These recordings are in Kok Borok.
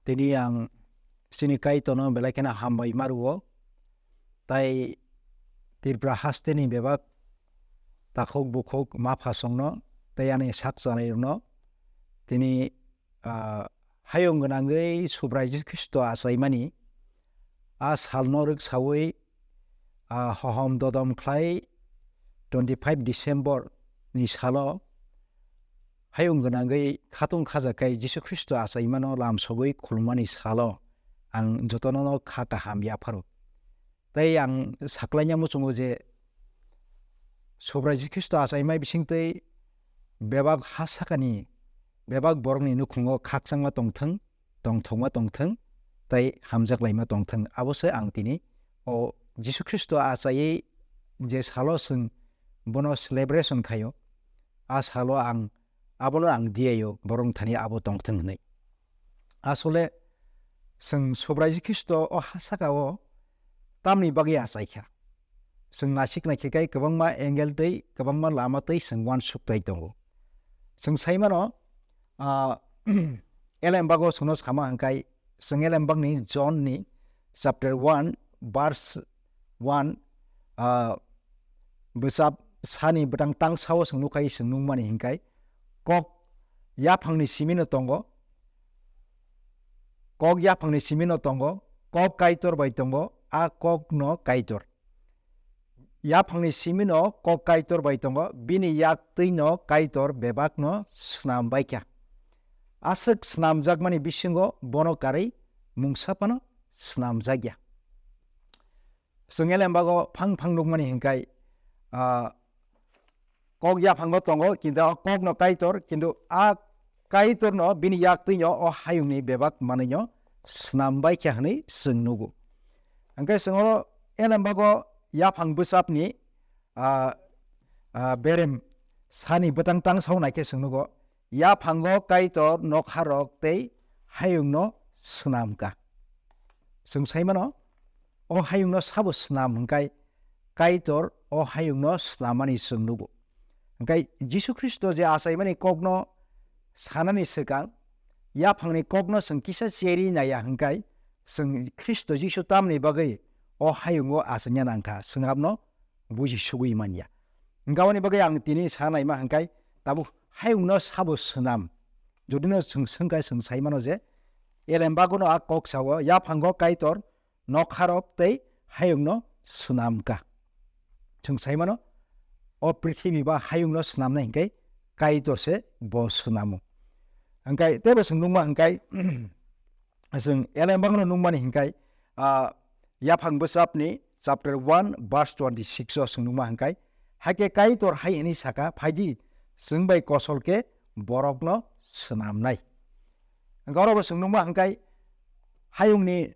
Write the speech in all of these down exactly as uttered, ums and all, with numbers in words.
Tini ang chini Kaitorno belai kheno hambai ma rwo, tai Tripura hasteni bebak takhuk bukhuk maphasongno tei ani sak chalairokno tini, ah, hayung gwnangwi Subrai Jisu Khristo achaimani a salno rwksaui, ah, hohom dodom khlai twenty five December ni salo hayung gwnangwi khatung khajakkai Jisu Khristo achaimano lamsogwi khulumani salo ang jotono kha kaham yapharo. Tei ang saklaina muchungo je Subrai Jisu Khristo achaimai bisingtwi bebak ha sakani bebak borokni nukhungo khakchangma tongthwng, tongthokma tongthwng, tei hamjaklaima tongthwng. Abo se ang tini o Jisu Khristo achaiwi je salo chwng bono celebration khaio, a salo ang, abono ang diyaio, borok thani abo tongthwng hwnwi. Asole chwng Subrai Jisu Khristo o ha sakao tamni bagwi achaikha? Chwng naisik naikhe kai kwbangma angle tei kwbangma lama tei chwng uansuk tai tongo. Chwng sai mano, ah, elembago chwngno sama hwnkhe, chwng elembakni John ni chapter one verse one, ah, bwchap sani bwtang tangsao chwng nukhai chwng nukmani hwnkhe, kok yaphangni simino tongo, kok yaphangni simino tongo, kok Kaitor bai tongo, a kokno Kaitor. Yaphangni simino kok Kaitor bai tongo, bini yak twino Kaitor bebakno snam baikha. Aswk snamjakmani bisingo bono karwi mungsa phano snamjakya. Chwng elembago phang phang nukmani hwnkhe, ah, kok yaphango tongo, kintu o kokno Kaitor, kintu a Kaitorno bini yak twino o hayungni bebak manwino snam baikha hwnwi chwng nugo. Hwnkhe chwng oro elembago yaphang bwchapni, ah, ah, berem sani bwtang tangsao naikhe chwng nugo, yaphango Kaitor nokharok tei hayungno snamkha. Chwng sai mano, o hayungno sabo snam hwnkhe Kaitor o hayungno snamani chwng nugo. Hwnkhe Jisu Khristo je achaimani kokno sanani swkang, yaphangni kokno chwng kisa cherwi naiya hwnkhe chwng Khristo Jisu tamni bagwi o hayungo achaina nangkha, chwng abono buji sugwi manya. Hwnkhe aboni bagwi ang tini sa naima hwnkhe tabuk hayungno sabo snam. Jodino chwng swngkhe chwng sai mano je elembagono a kok sao, yaphango Kaitor nokharok tei hayungno snamkha. Chwng sai mano, o prithibi ba hayungno snamnai hwnkhe Kaitor se bo snamo. Hwnkhe teibo chwng nukma hwnkhe, chwng elembakno nukmani hwnkhe, ah, yaphang bwchapni chapter one verse twenty six o chwng nukma hwnkhe, hakhe Kaitor hai hwnwi saka, "Phaidi, chwng bai kosol khe borokno snamnai." Hwnkhe oro bo chwng nukma hwnkhe, hayungni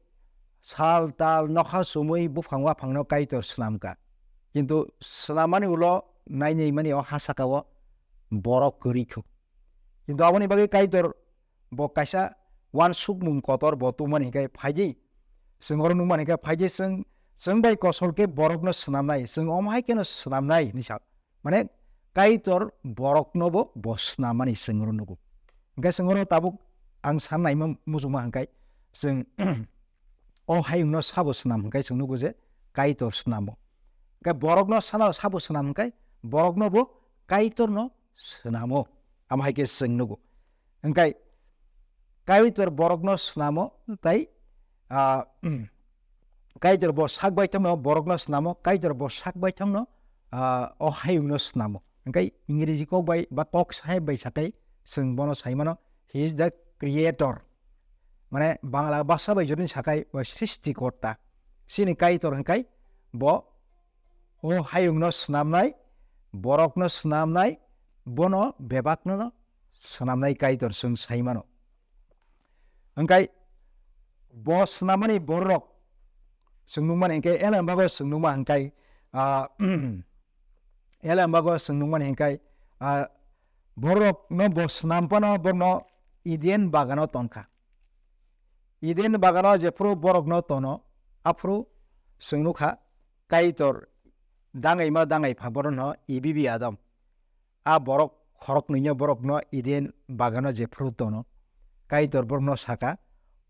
sal, tal, nokha chumui, buphang waphangno Kaitor snamkha. Kintu snamani ulo nainai mani o ha sakao borok kwrwi kho. Kintu aboni bagwi Kaitor bo kaisa uansukmung kotor bo tubumani hwnkhe, "Phaidi, chwng oro nukmani hwnkhe, phaidi chwng, chwng bai kosol khe borokno snamnai, chwng omo hai kheno snamnai," hinwi sa. Mane Kaitor boroknobo bo snamani chwng oro nugo. Hwnkhe chwng oro tabuk ang san naima muchungma hwnkhe chwng o hayungno sabo snam hwnkhe chwng nugo je Kaitor snamo. Hwnkhe borokno sano sabo snam hwnkhe boroknobo Kaitorno snamo. Amo hai khe chwng nugo. Hwnkhe Kaitor borokno snamo, tai, ah, Kaitor bo sak baithangno borokno snamo, Kaitor bo sak baithangno, ah, o hayungno snamo. Hwnkhe Ingreji kok bai ba kok sahai bai sakai chwng bono sai mano, "He is the creator." Mane Bangla bhasha bai jodi sakai bo srishti korta. Chini Kaitor hwnkhe bo o hayungno snamnai, borokno snamnai, bono bebakno snamnai Kaitor chwng sai mano. Hwnkhe bo snamani borok chwng nukmani hwnkhe elembago chwng nukma hwnkhe, ah, elembago chwng nukmani hwnkhe, ah, borokno bo snam phano borokno Eden bagano tonkha. Eden bagano jephuru borokno tono, aphuru chwng nukha Kaitor dangaima dangaipha borokno Ebibi Adam. A borok khoroknwino borokno Eden bagano jephuru tono, Kaitor borokno saka,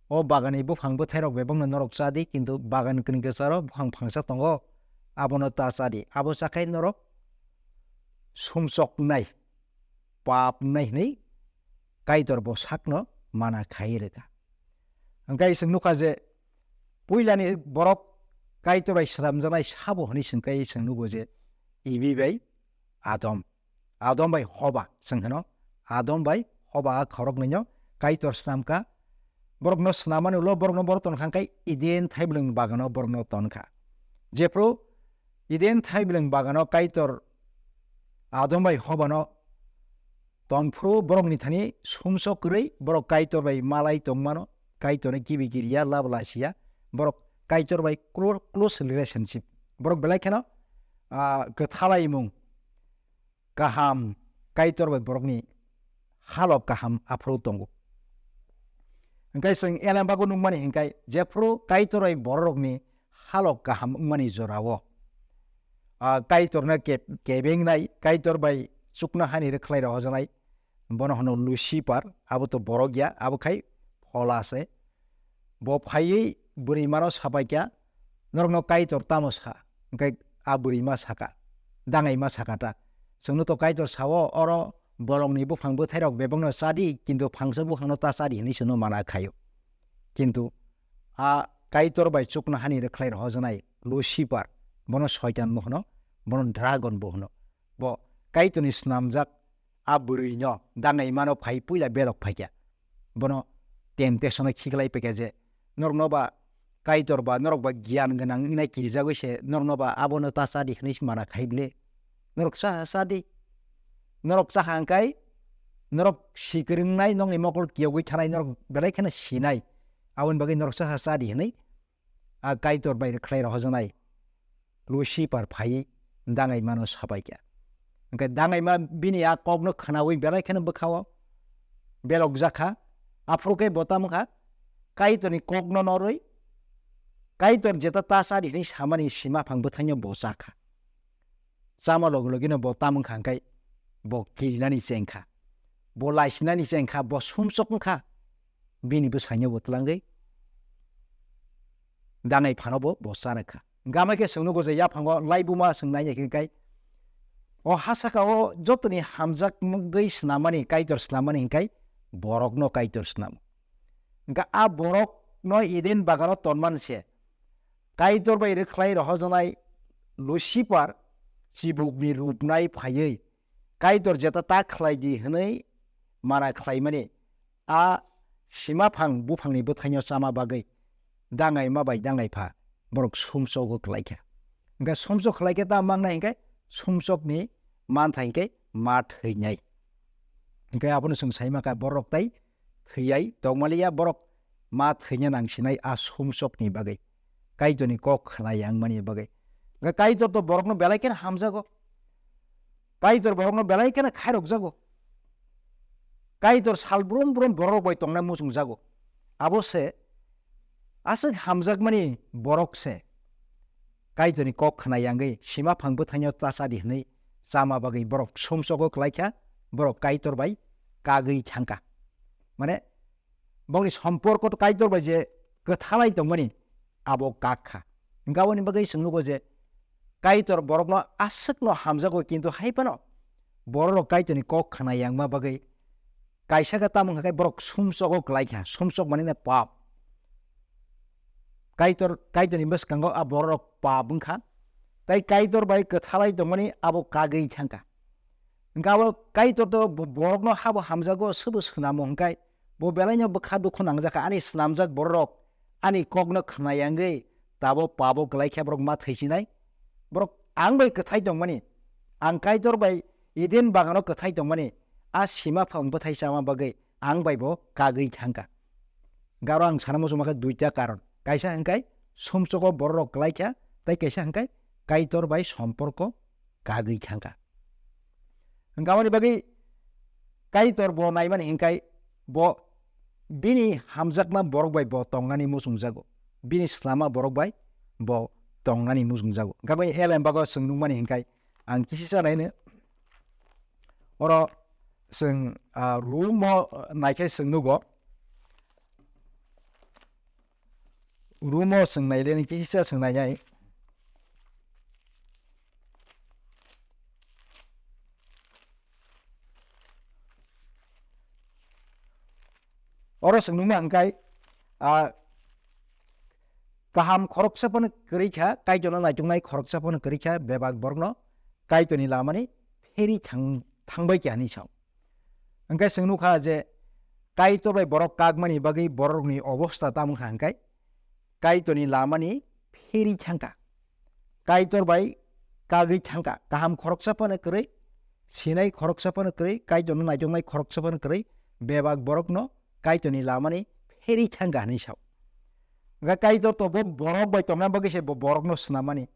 O baganni buphang bwthairok bebakno norok cha di, kintu bagan kwnwi kwcharo buphang phangsa tongo, abono ta cha di. Abo cha khe norok sumsoknai, papnai hwnwi Kaitor bo sakno mana khaiwi rwkha. Hwnkhe chwng nukha je puilani borok Kaitor bai swnamjaknai sabo hwnwi chwng khe chwng nugo je Ivi bai Adam. Adam bai Hoba chwng hwno. Adam bai Hoba a khoroknwino Kaitor swnamkha. Borokno swnamani ulo borokno borok tonkha khe Eden thaiblwng bagano borokno tonkha. Jephru Eden thaiblwng bagano Kaitor Adam bai Hobano tongphru borokni thani sumsok kwrwi borok Kaitor bai malai tongmano, Kaitorni kibi kiriya lab lasiya, borok Kaitor bai clo-, close relationship. Borok belai kheno, ah, kwthalaimung kaham Kaitor bai borokni halok kaham aphuru tongo. Hwnkhe chwng elembago nukmani hwnkhe jephru Kaitor bai bororokni halok kaham wngmani jorao, ah, Kaitorno keb-, kebengnai, Kaitor bai chuknohani rwkhlai rohojaknai, bono hwno Lucifer, abo to borok ya, abo khai phola se. Bo phaiwi bwrwimano sapaikha, "Norokno Kaitor tamo sa?" Hwnkhe a bwrwima sakha, dangaima sakha ta, "Chwngno to Kaitor sao, oro bolongni buphang bwthairok bebakno cha di, kintu phangsa buphangno ta cha di," hwnwi chwngno mana khaio. Kintu a Kaitor bai chuknohani rwkhlai rohojaknai Lucifer, bono Soitan bo hwno, bono Dragon bo hwno. Bo Kaitorni snamjak a bwrwino dangaimano phai puila belok phaikha. Bono temptation-o khiklai paikha je, "Norokno ba Kaitor ba norok ba giyan gwnang wngnai kirijagwi se norokno ba abono ta cha di," hwnwi se mana khai bile. Norok cha cha di. Norok cha hang kai, norok si kwrwngnai, nokni mokol kiyogwi thanai, norok belai kheno sinai. Aboni bagwi norok cha cha di hwnwi a Kaitor bai rwkhlai rohojaknai Lucifer phaiwi dangaimano sabaikha. Hwnkhe dangaima bini a kokno khwnaui belai kheno bwkhao belokjakha. Aphuru khe bo tamo kha, Kaitorni kokno norwi, Kaitor jeta ta cha di hwnwi samani simaphang bwthaino bo chakha. Chama logi logino bo tamo wngkha hwnkhe bo kirinani chengkha, bo laisinani chengkha, bo sumsok wngkha, bini bwsaino bo twlangwi dangai phano bo, bo chanakha. Hwnkhe khe chwng nugo je yaphango laibuma chwng naina hwnkhe kai, o ha saka o jotoni hamjakmungwi snamani, Kaitor snamani hwnkhe borokno Kaitor snamo. Hwnkhe a borokno Eden bagano tonman se Kaitor bai rwkhlai rohojaknai Lucifer chibukni rupnai phaiwi Kaitor jeta ta khlai di hwnwi mana khlaimani a simaphang buphangni bwthaino chama bagwi dangaima bai dangaipha borok sumsogo klaikha. Hwnkhe sumsok khlaikhe ta mangnai hwnkhe sumsokni mantha hwnkhe ma thwinai. Hwnkhe abono chwng saima kha borok tai thwiyai tongmaliya borok ma thwina nangsinai a sumsokni bagwi, Kaitorni kok khna yangmani bagwi. Hwnkhe Kaitor to borokno belai kheno hamjago. Kaitor borokno belai kheno khairokjago. Kaitor sal brum brum borok bai tongna muchungjago. Abo se aswk hamjakmani borok se Kaitorni kok khna yangwi simaphang bwthaino ta cha di hwnwi chama bagwi borok sumsogo klaikha, borok Kaitor bai kagwi thangkha. Mane, bongni somporko to Kaitor bai je kwthalai tongmani, abo kak kha. Hwnkhe aboni bagwi chwng nugo je Kaitor borokno aswkno hamjago, kintu hai phano bororok Kaitorni kok khna yangma bagwi kaisa khe tamo hwnkhe borok sumsogo klaikha, sumsok mani na pap. Kaitor, Kaitorni bwskango a bororok pap wngkha, tei Kaitor bai kwthalai tongmani abo kagwi thangkha. Hwnkhe abo Kaitor to bo-, borokno habo hamjago, sobo swnamo hwnkhe bo belaino bwkha dukhu nangjakha, ani snamjak bororok ani kokno khna yangwi tabo pabo kwlai khe borok ma thwisinai. Borok ang bai kwthai tongmani, ang Kaitor bai Eden bagano kwthai tongmani, a simaphang bwthai chama bagwi ang bai bo kagwi thangkha. Garo ang sana muchungma khe duita karon. Kaisa hwnkhe sumsogo bororok kwlai kha, tei kaisa hwnkhe Kaitor bai somporko kagwi thangkha. Hwnkhe aboni bagwi Kaitor bo naimani hwnkhe bo bini hamjakma borok bai bo tongnani muchungjago. Bini slama borok bai bo tongnani muchungjago. Hwnkhe aboni elembago chwng nukmani hwnkhe ang kisi chanaino oro chwng, ah, Rom o naikhe chwng nugo. Rumo chwng naileni kisa chwng nainai. Oro chwng nukma hwnkhai, ah, kaham khoroksa phano kwrwi kha, Kaitorno naituknai khoroksa phano kwrwi kha, bebak borokno Kaitorni lamani pheri thang-, thangbai kha hinwi sao. Hwnkhe chwng nukha je Kaitor bai borok kakmani bagwi borokni obosta tamo wngkha hwnkhe Kaitorni lamani pheri thangkha. Kaitor bai kagwi thangkha. Kaham khoroksa phano kwrwi, sinai khoroksa phano kwrwi, Kaitorno naituknai khoroksa phano kwrwi, bebak borokno Kaitorni lamani pheri thangkha hinwi sao. Hwnkhe Kaitor to bo borok bai tongna bagwi se bo borokno swnammani.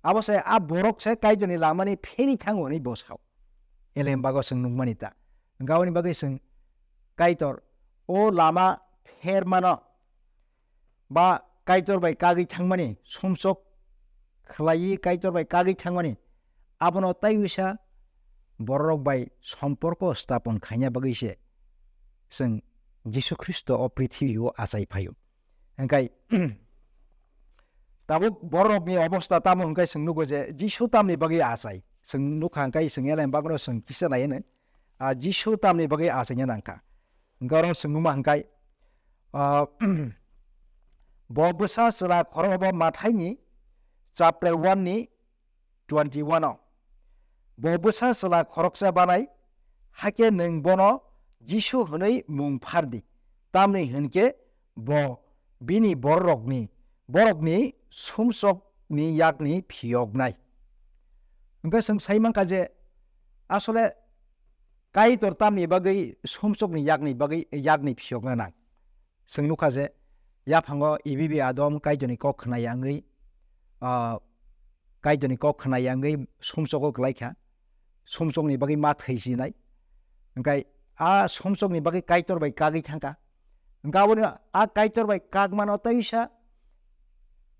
Abo se a borok se Kaitorni lamani pheri thango hinwi bo sao. Elem bago chwng nukmani ta. Hwnkhe aboni bagwi chwng Kaitor o lama phermano ba Kaitor bai kagwi thangmani, sumsok khlaiwi Kaitor bai kagwi thangmani, abono taiwisa bororok bai somporko stapon khaina bagwi se chwng Jisu Khristo o prithibi o achai phaio. Hwnkhe tabuk bororokni obosta tamo hwnkhe chwng nugo je Jisu tamni bagwi achai. Chwng nukha hwnkhe chwng elem bagwino chwng kisa nai hwno. Ah, Jisu tamni bagwi achaina nangkha. Hwnkhe oro chwng nukma hwnkhe, ah, bo bwsa chwla khoroknwi bo Mathaini chapter one ni twenty one o. Bo bwsa chwla khoroksa banai, hakhe nwng bono Jisu hwnwi mung phar di, tamni hwn khe bo bini bororokni, borokni sumsokni yakni phiyoknai. Hwnkhe chwng sai mankha je, asole Kaitor tamni bagwi sumsokni yakni bagwi, yakni phiyokna nang? Chwng nukha je, yaphango Eve bai Adam Kaitorni kok khna yangwi, ah, Kaitorni kok khna yangwi sumsogo kwlai kha, sumsokni bagwi ma thwi sinai. Hwnkhe a sumsokni bagwi Kaitor bai kagwi thangkha. Hwnkhe aboni a Kaitor bai kakmano teisa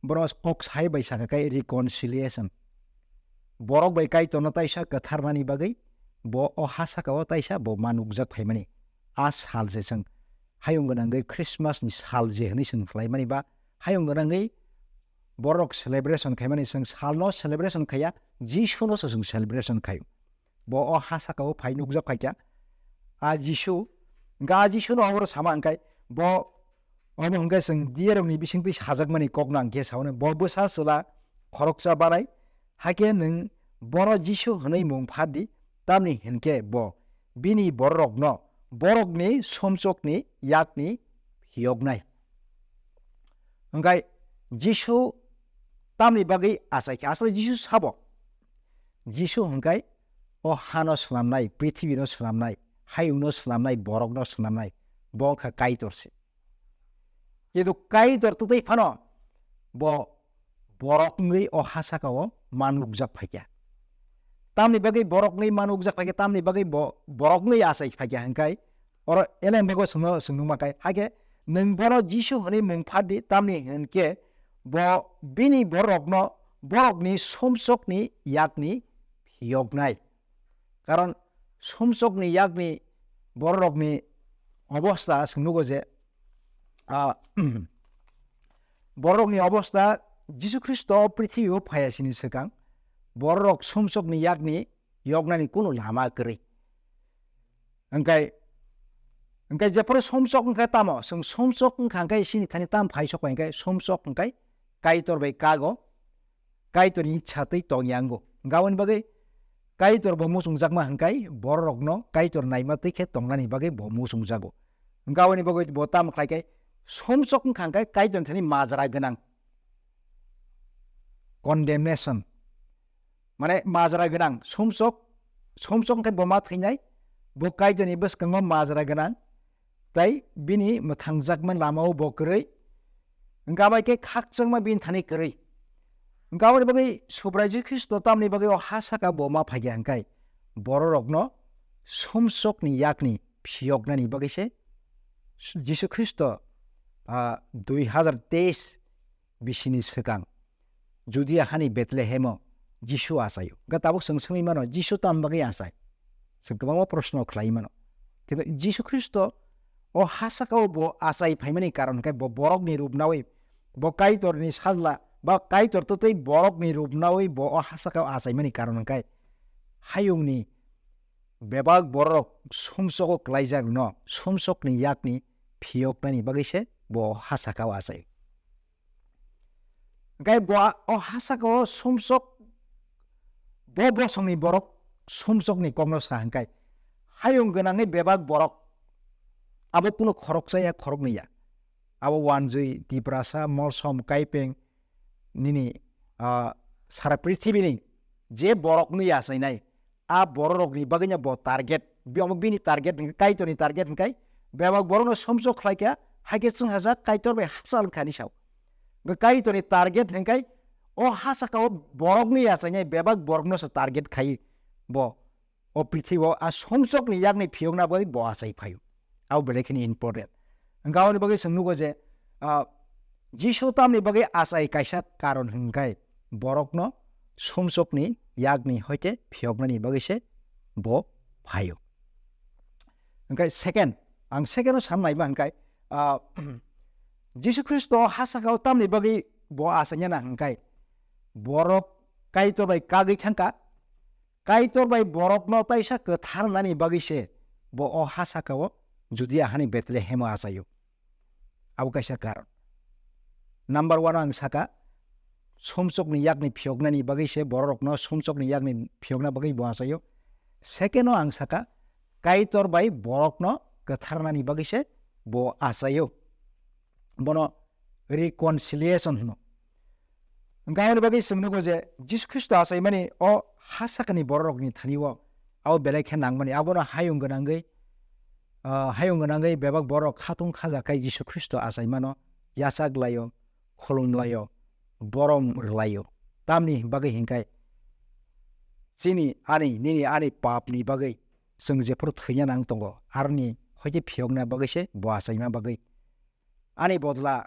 bono kok sai bai sakha khe reconciliation. Borok bai Kaitorno teisa kwtharnani bagwi bo o ha sakao teisa bo ma nukjak phaimani. A sal se chwng hayung gwnangwi Christmas ni sal je hwnwi chwng khlaimani ba hayung gwnangwi borok celebration khaimani chwng salno celebration khaiya, Jisuno se chwng celebration khaio. Bo o ha sakao phai nukjak phaikha. A Jisu, hwnkhe a Jisuno oro sama hwnkhe bo omo hwnkhe chwng diyarokni bisingtwi sajakmani kokno ang khe sao hwno, bo bwsa chwla khoroksa banai, hakhe nwng bono Jisu hwnwi mung phar di, tamni hwn khe bo bini bororokno borokni sumsokni yakni phiyoknai. Hwnkhe Jisu tamni bagwi achai kha? Asole Jisu sabo? Jisu hwnkhe o hano swnamnai, prithibino swnamnai, hayungno swnamnai, borokno swnamnai, bo wngkha Kaitor se. Kintu Kaitor twtwi phano bo borok wngwi o ha sakao ma nukjak phaikha. Tamni bagwi borok wngwi ma nukjak phaikha, tamni bagwi bo borok wngwi achai phaikha hwnkhe oro elem bagwi chwngno chwng nukma khe, hakhe nwng bono Jisu hwnwi mung phar di, tamni hwn khe bo bini borokno borokni sumsokni yakni phiyoknai. Karon sumsokni yakni bororokni obosta chwng nugo je, ah, bororokni obosta Jisu Khristo o prithibi o phaiya sini swkang bororok sumsokni yakni yoknani kunu lama kwrwi. Hwnkhe, hwnkhe jephuru sumsok wngkha tamo, chwng sumsok wngkha hwnkhe chini thani tam phai sok pai hwnkhe sumsok hwnkhe Kaitor bai kago, Kaitorni ichha twi tongya wngo. Hwnkhe aboni bagwi Kaitor bo muchungjakma hwnkhe bororokno Kaitor naima twi khe tongnani bagwi bo muchungjago. Hwnkhe aboni bagwi bo tamo khlai khe sumsok wngkha hwnkhe Kaitorni thani majra gwnang. Condemnation. Mane majra gwnang, sumsok, sumsok hwnkhe bo ma thwinai, bo Kaitorni bwskango majra gwnang, tei bini mwthangjakmani lamao bo kwrwi, hwnkhe bai khe khakchangma bini thani kwrwi. Hwnkhe aboni bagwi Subrai Jisu Khristo tamni bagwi o ha saka bo ma phaikha hwnkhe bororokno sumsokni yakni phiyoknani bagwi se Jisu Khristo, ah, dui hazar teis bisini swkang Judia hani Bethlehemo Jisu achaio. Hwnkhe tabuk chwng swngwi mano, Jisu tam bagwi achai? Chwng kwbangma proshno khlaiwi mano. Kintu Jisu Khristo o ha sakao bo achai phaimani karon khe bo borokni rup naui bo Kaitorni sajla ba Kaitor twtwi borokni rupnawi bo o ha sakao achaimani karon hwnkhe hayungni bebak bororok sumsogo kwlaijakno sumsokni yakni phiyoknani bagwi se bo o ha sakao achai. Hwnkhe bo a-, o ha sakao sumsok, bo bosongni borok sumsokni kokno sa hwnkhe hayung gwnangni bebak borok abo kunu khoroksa ya khoroknwi ya. Abo Wanjwi, Tiprasa, Molsom, Kaipeng, nini, ah, sara prithibini je borokno yachainai, a bororokni bagwino bo target, bi-, omo bini target hwnkhe, Kaitorni target hwnkhe bebak borokno sumsok khlaikha, haikhe chwng hajak Kaitor bai hachal wngkha hinwi sao. Hwnkhe Kaitorni target hwnkhe o ha sakao borokno yachainai, bebak borokno se target khai bo o prithibo a sumsokni yakni phiyokna bai bo achai phaio. Abo belai kheno important. Hwnkhe aboni bagwi chwng nugo je, ah, Jisu tamni bagwi achai kaisa karon hwnkhe borokno sumsokni yakni hoite phiyoknani bagwi se bo phaio. Hwnkhe second, ang second o san naima hwnkhe, ah, Jisu Khristo ha sakao tamni bagwi bo achaina na hwnkhe borok Kaitor bai kagwi thangkha, Kaitor bai borokno taisa kwthar nani bagwi se bo o ha sakao Judia hani Betlehem o achaio. Abo kaisa karon. Number one o ang saka, sumsokni yakni phiyoknani bagwi se bororokno sumsokni yakni phiyokna bagwi bo achaio. Second o ang saka, Kaitor bai borokno kwthar nani bagwi se bo achaio. Bono reconciliation hwno. Hwnkhe aboni bagwi chwng nugo je Jisu Khristo achaimani o ha sakani bororokni thani o abo belai khe nangmani, abono hayung gwnangwi, ah, hayung gwnangwi bebak borok khatung khajakhai Jisu Khristo achaimano yachak laio, khulum laio, borom rwlaio. Tamni bagwi hwnkhe chini, ani, nini, ani papni bagwi chwng jephuru thwina nang tongo, aroni hoite phiyokna bagwi se bo achaima bagwi. Ani bodla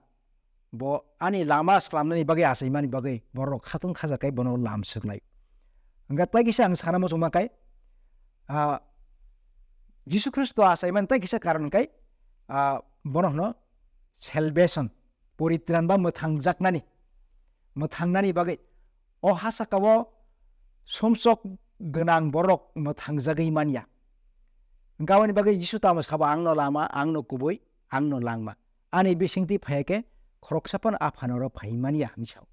bo ani lama slamnani bagwi achaimani bagwi borok khatung khajakhai bono lam swklai. Hwnkhe tai kisa ang sana muchungma khe, ah, Jisu Khristo achaimani tai kisa karon khe, ah, bono hwno salvation, poritran ba mwthangjaknani, mwthangnani bagwi. O ha sakao sumsok gwnang borok mwthangjagwi manya. Hwnkhe aboni bagwi Jisu tamo sabo, "Angno lama, angno kubui, angno langma. Ani bisingtwi phaiya khe khoroksa phano Aphano oro phai manya," hinwi sao.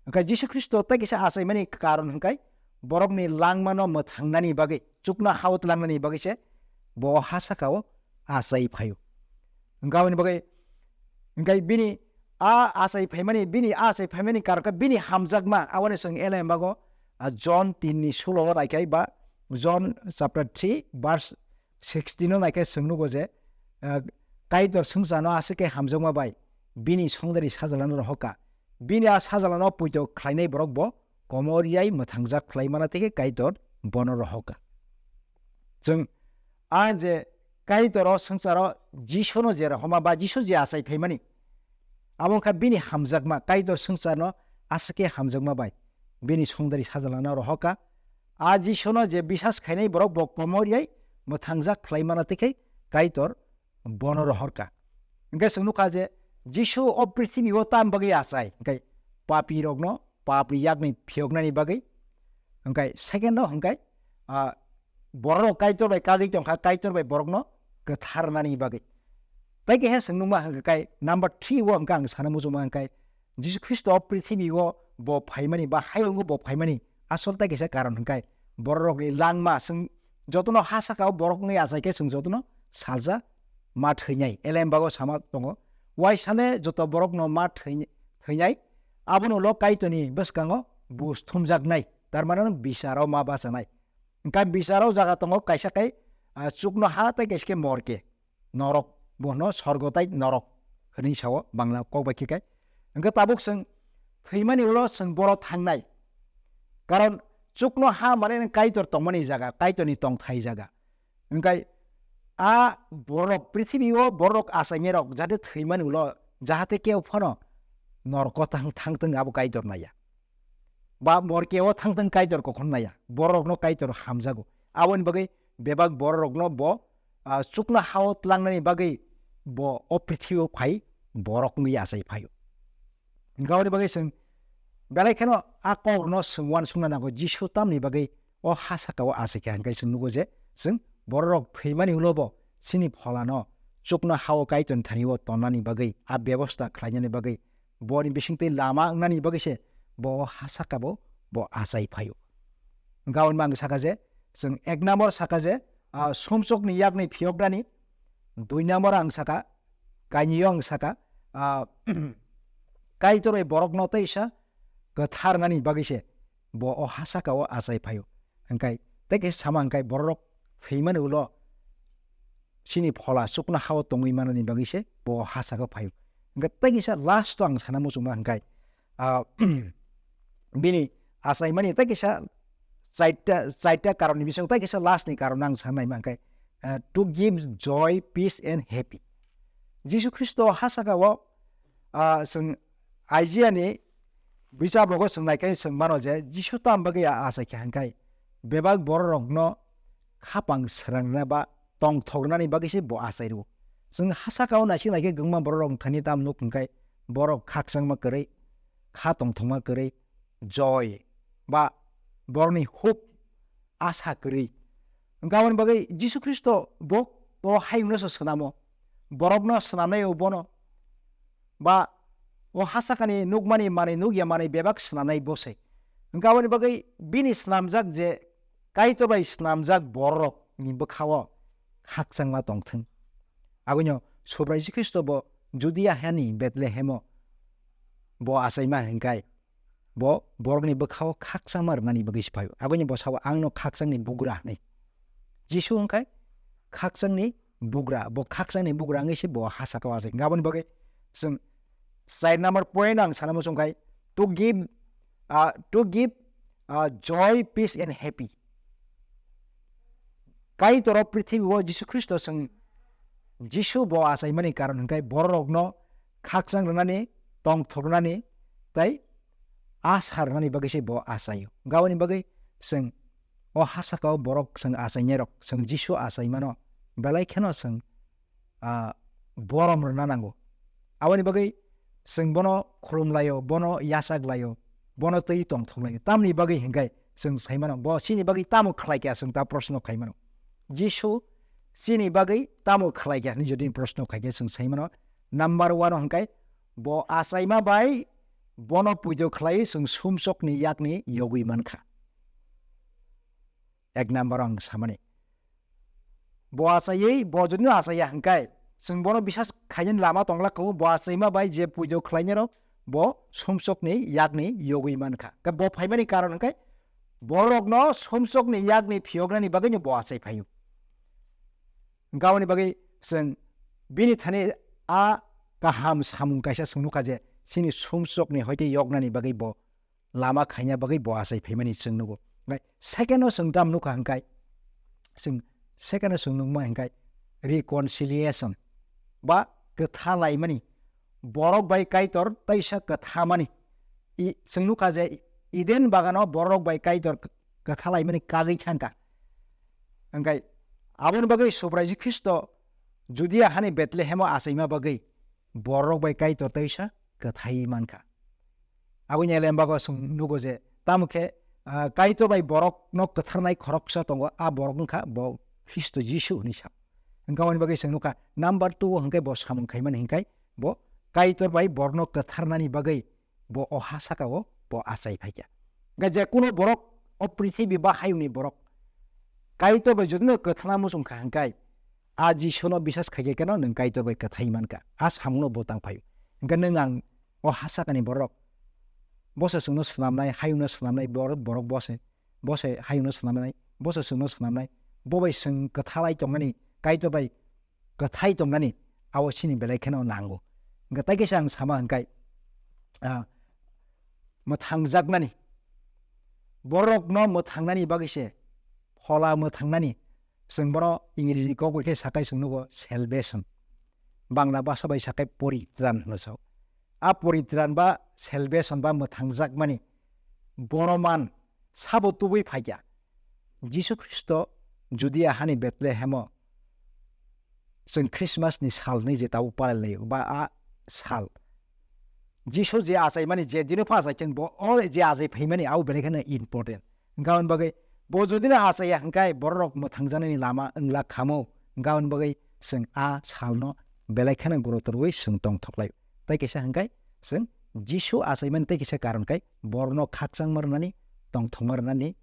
Hwnkhe Jisu Khristo tei kisa achaimani karon hwnkhe borokni langmano mwthangnani bagwi, chukno ha-o tlangnani bagwi se bo ha sakao achai phaio. Hwnkhe aboni bagwi, hwnkhe bini a achai phaimani, bini a achai phaimani karon khe bini hamjakma, aboni chwng elem bago, a, John tin ni sulo o naikhe ba John chapter three verse sixteen o naikhe chwng nugo je, a, Kaitor swngcharno aswk khe hamjakma bai bini songdari sajalano rohorkha. Bini a sajalano poito khlainai borok bo komor yai mwthangjak khlai mana tei khe Kaitor bono rohorkha. Chwng a je Kaitor o swngcharo Jisuno je rohorma ba Jisu je achai phaimani, abo wngkha bini hamjakma, Kaitor swngcharno aswk khe hamjakma bai bini songdari sajalano rohorkha. A Jisuno je bisas khainai borok bo komor yai mwthangjak khlai mana tei khe Kaitor bono rohorkha. Hwnkhe chwng nukha je Jisu o prithibi o tam bagwi achai, hwnkhe papi rokno papni yakni phiyoknani bagwi. Hwnkhe second o hwnkhe, ah, borok Kaitor bai kagwi tongkha, Kaitor bai borokno kwthar nani bagwi. Tei khe he chwng nukma hwnkhe kai number three o hwnkhe ang sana muchungma hwnkhe Jisu Khristo o prithibi o bo phaimani ba hayung o bo phaimani asol tei kaisa karon hwnkhe bororokni langma, chwng jotono ha saka o borok wngwi achai khe chwng jotono salsa ma thwinai. Elem bago sama tongo, waisale joto borokno ma thwinai, abono ulo Kaitorni bwskango buj thumjaknai, tar mane bisaro ma bachanai. Hwnkhe bisaro jaga tongo kaisa khe, ah, chukno ha tei kaisa khe morke. Norok, bono sorgo tai norok hinwi sao Bangla kok bai khe kai. Hwnkhe tabuk chwng thwimani ulo chwng boro thangnai. Karon chukno ha mane Kaitor tongmani jaga, Kaitorni tongthai jaga. Hwnkhe a borok, prithibi o borok achainai rok jate thwimani ulo jahate kebo phano norko thang, thangtwng abo Kaitor naiya. Ba morke o thangtwng Kaitor kokhon naiya, borokno Kaitor hamjago. Aboni bagwi bebak borokno bo, ah, chukno ha-o tlangnani bagwi bo o prithibi o phai borok wngwi achai phaio. Hwnkhe aboni bagwi chwng belai kheno a kokrokno chwng uansukna nango, Jisu tamni bagwi o ha saka o achaikha, hwnkhe chwng nugo je chwng bororok thwimani ulo bo chini pholano chukno ha-o Kaitorni thani-o tonnani bagwi, a bebosta khlainani bagwi, boni bisingtwi lama wngnani bagwi se bo o ha saka bo, bo achai phaio. Hwnkhe aboni bagwi saka je, chwng ek number saka je, ah, sumsokni yakni phiyoknani, dui number ang saka, kainwi ang saka, ah, Kaitor bai borokno teisa kwthar wngnani bagwi se bo o ha saka o achai phaio. Hwnkhe tei khe sama hwnkhe bororok thwimani ulo chini phola chukno ha-o tongwi manani bagwi se bo o ha saka o phaio. Hwnkhe tei kisa last o ang sana muchungma hwnkhe, ah, bini achaimani tei kisa chaita, chaita karonni bisingo tei kisa last ni karon ang sana naima hwnkhe, ah, to give joy, peace and happy. Jisu Khristo ha saka o, ah, chwng Isaiah ni bichaprogo chwng naikhe chwng mano je Jisu tam bagwi a-, achaikha hwnkhe bebak bororokno khapang srangna ba tongthoknani bagwi se bo achai rwo. Chwng ha saka o naisik naikhe kwbangma bororok thani tam nuk hwnkhe borok khakchangma kwrwi, kha tongthokma kwrwi, joy ba borokni hope, asa kwrwi. Hwnkhe aboni bagwi Jisu Khristo bo to hayungno se swnamo, borokno swnamnai o bono, ba o ha sakani nukmani manwi nukya manwi bebak swnamnai bo se. Hwnkhe aboni bagwi bini swnamjak je Kaitor bai swnamjak bororokni bwkha-o khakchangma tongthwng. Agwino Subrai Jisu Khristo bo Judia hani Bethlehemo bo achaima hwnkhe bo borokni bwkha-o khakchangma rwnani bagwi se phaio. Agwini bo sao, "Angno khakchangni bugra," hwnwi. Jisu hwnkhe khakchangni bugra, bo khakchangni bugra wngwi se bo ha saka o achai. Aboni bagwi chwng char number point ang sana muchung khai, to give, ah, to give, ah, joy, peace and happy. Kaitor o prithibi o Jisu Khristo chwng Jisu bo achaimani karon hwnkhe bororokno khakchang rwnani, tongthok rwnani tei asa rwnani bagwi se bo achaio. Aboni bagwi chwng o ha saka o borok chwng achainairok, chwng Jisu achaimano belai kheno chwng ah, borom rwna nango. Aboni bagwi chwng bono khulum laio, bono yachak laio, bono twi tongthok laio. Tamni bagwi hwnkhe chwng sai mano, bo chini bagwi tamo khlai kha, chwng ta proshno khai mano. Jisu chini bagwi tamo khlai kha hwnwi jodi proshno khai khe chwng sai mano, number one o hwnkhe bo achaima bai bono puido khlai chwng sumsokni yakni yogwi man kha. Ek number o ang samani. Bo achaiwi, bo jodi no achaiya hwnkhe, chwng bono bisas khainani lama tongla kho, bo achaima bai je puido khlainai rok, bo sumsokni yakni yogwi man kha. Khe bo phaimani karon hwnkhe, borokno sumsokni yakni phiyoknani bagwi no bo achai phaio. Hwnkhe aboni bagwi chwng bini thani a kaham samung kaisa chwng nukha je, chini sumsokni hoite yoknani bagwi bo lama khaina bagwi bo achai phaimani chwng nugo. Nai second o chwng tam nukha hwnkhe, chwng second o chwng nukma hwnkhe reconciliation ba kwtha laimani, borok bai Kaitor taisa kwtha mani. I, chwng nukha je Eden bagano borok bai Kaitor kwtha laimani kagwi thangkha. Hwnkhe aboni bagwi Subrai Jisu Khristo Judia hani Bethlehemo achaima bagwi borok bai Kaitor taisa kwthai mankha. Aboni elembago chwng nugo je, tamo khe, ah, Kaitor bai borokno kwtharnai khoroksa tongo, a borok wngkha bo Khristo Jisu hwnwi sa. Hwnkhe aboni bagwi chwng nukha, number two o hwnkhe bo samung khaimani hwnkhe bo Kaitor bai borokno kwtharnani bagwi bo o ha saka o bo achai phaikha. Hwnkhe je kuno borok o prithibi ba hayungni borok Kaitor bai jotino kwthana muchung kha hwnkhe, a Jisuno bisas khai khe keno nwng Kaitor bai kwthai mankha, a samungno bo tang phaio. Hwnkhe nwng ang o ha sakani borok, bo se chwngno swnamnai, hayungno swnamnai borok, borok bo se, bo se hayungno swnamnai, bo se chwngno swnamnai, bo bai chwng kwthalai tongnani, Kaitor bai kwthai tongnani, abo chini belai kheno nango. Hwnkhe tai kaisa ang sama hwnkhe, ah, mwthangjaknani, borokno mwthangnani bagwi se, phola mwthangnani, chwng bono Ingreji kok bai khe sakai chwng nugo salvation, Bangla bhasha bai sakai poritran hwno sao. A poritran ba salvation ba mwthangjakmani bono man sabo tubui phaikha. Jisu Khristo Judia hani Bethlehemo chwng Christmas ni sal hwnwi je tabuk palai laio, ba a sal. Jisu je achaimani, je dino pha achai thung, bo o je achai phaimani abo belai kheno important. Hwnkha hwn bagwi bo jodi no achaiya hwnkhe borok rok mwthangjaknani lama wngla khamo. Hwnkha hwn bagwi chwng a salno belai kheno gurutorwi chwng tongthoklai. Tei kisa hwnkhe chwng Jisu achaimani tei kisa karon khe borokno khakchangma rwnani, tongthokma rwnani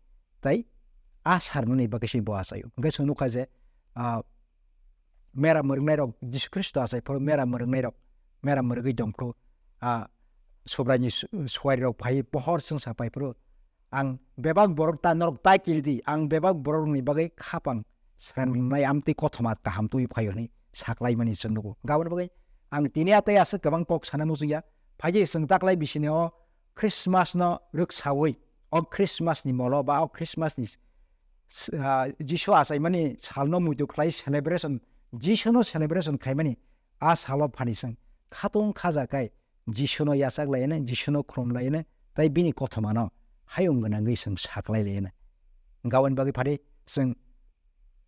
tei a sarnani bagwi se bo achaio. Hwnkhe chwng nukha je, ah, mera mwrwknairok Jisu Khristo achai phuru mera mwrwknairok, mera mwrwgwi tong phuru, ah, Subraini su-, suarirok phaiwi pohor chwngsa pai phuru, ang bebak borok ta norok ta kiri di, ang bebak borokni bagwi khapang sernai amtwi kothoma kaham twi phaio hwnwi saklaimani chwng nugo. Hwnkha aboni bagwi ang tini a tei aswk kwbang kok sana muchungya. Phaidi chwng taklai bisini o Christmas no rwksaui, o Christmas ni molo ba o Christmas ni s-, ah, Jisu achaimani salno muitu khlai celebration, Jisu no celebration khaimani a salo phani chwng khatung khaja kai Jisu no yachak laiyano, Jisu no khulum laiyano, tei bini kothoma no hayung gwnangwi chwng saklai laiyano. Hwnkha aboni bagwi phadi chwng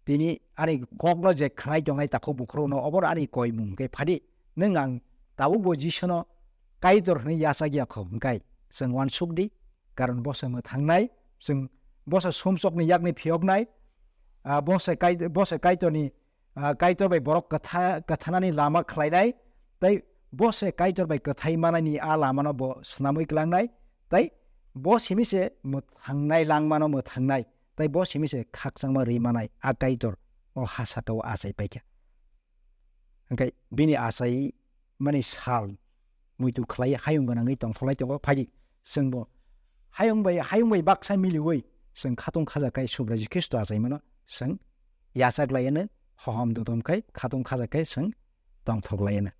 tini ani kokno je khwnai tongnai takhuk bukhurokno obo ani koimung hwnkhe phadi, nwng ang tabukbo Jisu no Kaitor hwnwi yachak ya kho hwnkhe chwng uansuk di, karon bo se mwthangnai, chwng bo se sumsokni yakni phiyoknai, ah, bo se kai-, bo se Kaitorni, ah, Kaitor bai borok kwtha-, kwthanani lama khlainai, tei bo se Kaitor bai kwthai manani a lamano bo swnamwi klangnai, tei bo simi se mwthangnai langmano mwthangnai, tei bo simi se khakchangma rwi manai a Kaitor o ha sakao achai paikha. Hwnkhe bini achai mani sal muitu khlai hayung gwnangwi tongthoklai tongo. Phaidi chwngbo hayung bai, hayung bai baksa miliui chwng khatung khaja kai Subrai Jisu Khristo achaimano chwng yachak laiano, hohom dodom khai khatung khaja kai chwng tongthok laiano.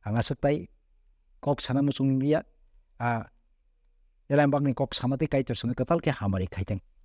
Ang aswk tai kok sana muchung liya, a elembakni kok sama tei Kaitor chwngno kwtal khe hamari khaiteng.